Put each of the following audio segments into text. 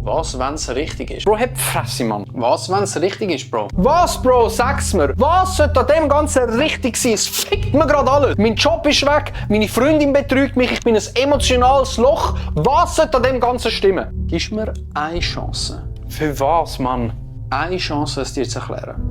Was, wenn es richtig ist? Bro, hab die Fresse, Mann. Was, wenn es richtig ist, Bro? Was, Bro? Sag's mir. Was sollte an dem Ganzen richtig sein? Es fickt mir gerade alles. Mein Job ist weg, meine Freundin betrügt mich, ich bin ein emotionales Loch. Was sollte an dem Ganzen stimmen? Gib mir eine Chance. Für was, Mann? Eine Chance, es dir zu erklären.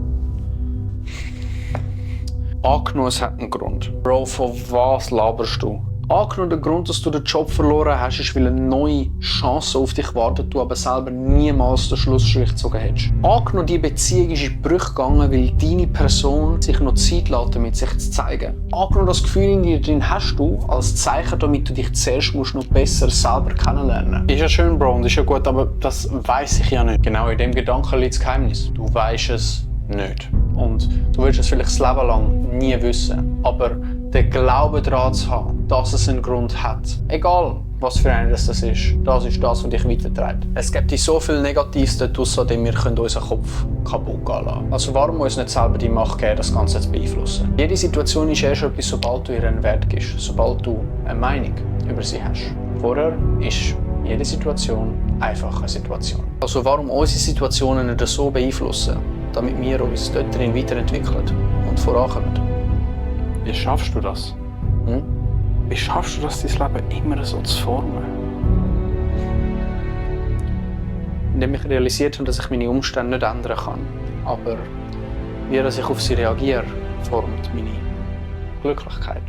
Angenommen, es hat einen Grund. Bro, von was laberst du? Angenommen, der Grund, dass du den Job verloren hast, ist, weil eine neue Chance auf dich wartet, du aber selber niemals den Schlussstrich gezogen hättest. Angenommen, die Beziehung ist in die Brüche gegangen, weil deine Person sich noch Zeit lässt, damit sich zu zeigen. Angenommen, das Gefühl in dir drin hast du als Zeichen, damit du dich zuerst noch besser selber kennenlernen. Ist ja schön, Bro, und ist ja gut, aber das weiss ich ja nicht. Genau in dem Gedanken liegt das Geheimnis. Du weisst es nicht. Und du willst es vielleicht das Leben lang nie wissen. Aber den Glauben daran zu haben, dass es einen Grund hat, egal was für einen das ist das, was dich weitertreibt. Es gibt so viel Negatives dort draussen, dem wir unseren Kopf kaputt gehen lassen. Also warum uns nicht selber die Macht geben, das Ganze zu beeinflussen? Jede Situation ist erst etwas, sobald du ihr einen Wert gibst, sobald du eine Meinung über sie hast. Vorher ist jede Situation einfach eine Situation. Also warum unsere Situationen nicht so beeinflussen, damit wir uns dort drin weiterentwickeln und vorankommen. Wie schaffst du das? Wie schaffst du das, dein Leben immer so zu formen? Indem ich realisiert habe, dass ich meine Umstände nicht ändern kann. Aber wie ich auf sie reagiere, formt meine Glücklichkeit.